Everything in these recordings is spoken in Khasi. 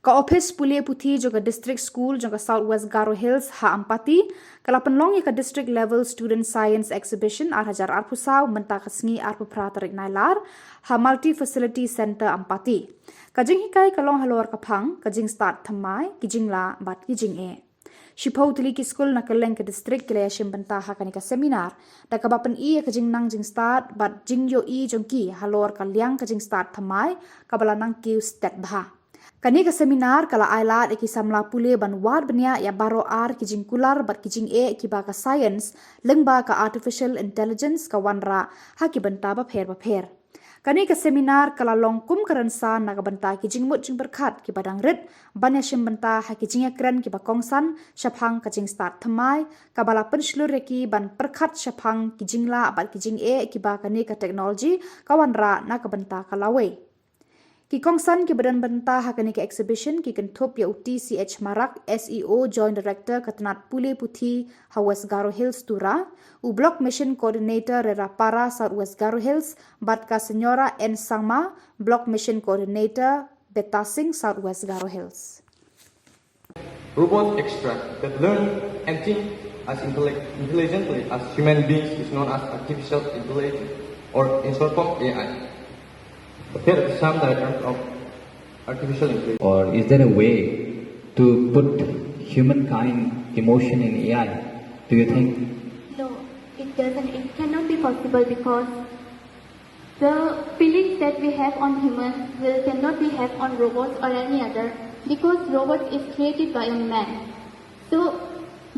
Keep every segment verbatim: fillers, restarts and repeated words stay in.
Ka ophis pule puthi jong ka District School jong ka South West Garo Hills ha Ampati ka la pynlong ïa ka District Level Student Science Exhibition ar hajar arphew saw mynta ka sngi arphew phra tarik Nailar ha Multi Facility Centre Ampati. Ka jinghikai ka long halor ka phang, ka jingstad thymmai, ki jinglah bad ki jingeh. Shiphew tylli ki skul na kylleng ka district ki la ïashim bynta ha kane ka seminar da kaba pyni ïa ka jingnang jingstad bad jingïohi jong ki halor ka liang ka jingstad thymmai kaba la nang kiew stet bha. Kane ka seminar ka la ailad ïa ki samla pule ban wad bniah ïa baroh ar ki jingkular bad ki jingeh kiba ka science lyngba ka artificial intelligence ka wanrah ha ki bynta bapher bapher. Kane ka seminar ka la long kum ka rynsan na ka bynta ki jingmut jingpyrkhat kiba dang rit ban ïashim bynta ha ki jingïakren kiba kongsan shaphang ka jingstad thymmai kaba la pynshlur ïa ki ban pyrkhat shaphang ki jinglah bad ki jingeh kiba kane ka technology ka wanrah na ka bynta ka lawei. Ki kongsan kiba don bynta ha kane ka exhibition ki kynthup ïa u T C H Marak, S E O, Joint Director ka tnat pule puthi ha West Garo Hills, Tura, u Block Mission Coordinator Rerapara, South West Garo Hills, bad ka Señora N Sangma, Block Mission Coordinator Betasing, South West Garo Hills. Robots extra that learn and think as intellect- intelligently as human beings is known as artificial intelligence, or in short form A I. Here are some diagrams of artificial intelligence. Or is there a way to put humankind emotion in A I? Do you think? No, it doesn't. It cannot be possible because the feelings that we have on humans will cannot be have on robots or any other, because robot is created by a man. So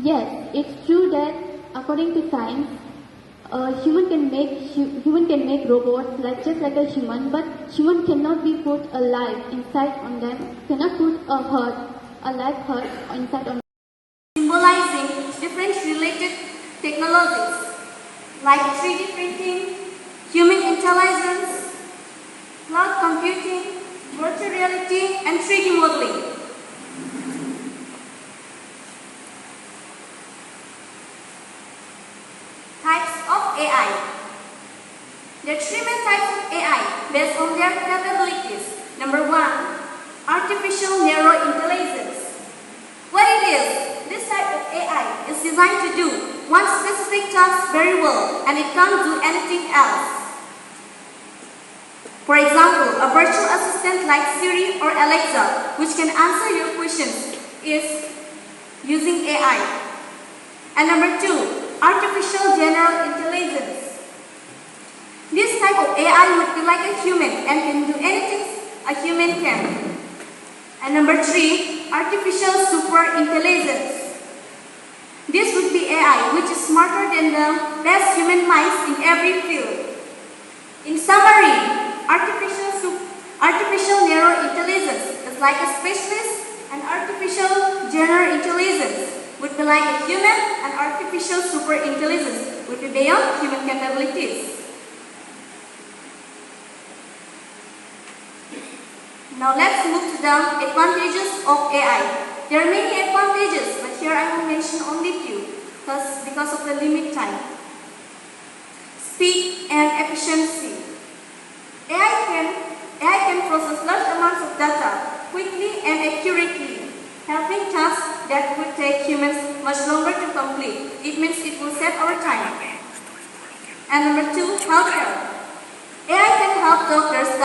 yes, it's true that according to science, a human can make hu- human can make robots like just like a human, but human cannot be put a life inside on them, cannot put a heart, a life heart inside on. Symbolizing different related technologies like three D printing, human intelligence, cloud computing, virtual reality, and three D modeling. Types of A I. There are three main types of A I based on their capabilities. Number one, artificial narrow intelligence. What it is? This type of A I is designed to do one specific task very well and it can't do anything else. For example, a virtual assistant like Siri or Alexa, which can answer your questions, is using A I. And number two, artificial general intelligence. This type of A I would be like a human and can do anything a human can. And number three, artificial super intelligence. This would be A I which is smarter than the best human minds in every field. In summary, artificial, sup- artificial narrow intelligence is like a specialist, and artificial general intelligence would be like a human, and artificial super intelligence would be beyond human capabilities. Now let's move to the advantages of A I. There are many advantages, but here I will mention only few because, because of the limit time. Speed and efficiency. A I can, A I can process large amounts of data quickly and accurately, helping tasks that would take humans much longer to complete. It means it will save our time. And number two, healthcare. A I can help doctors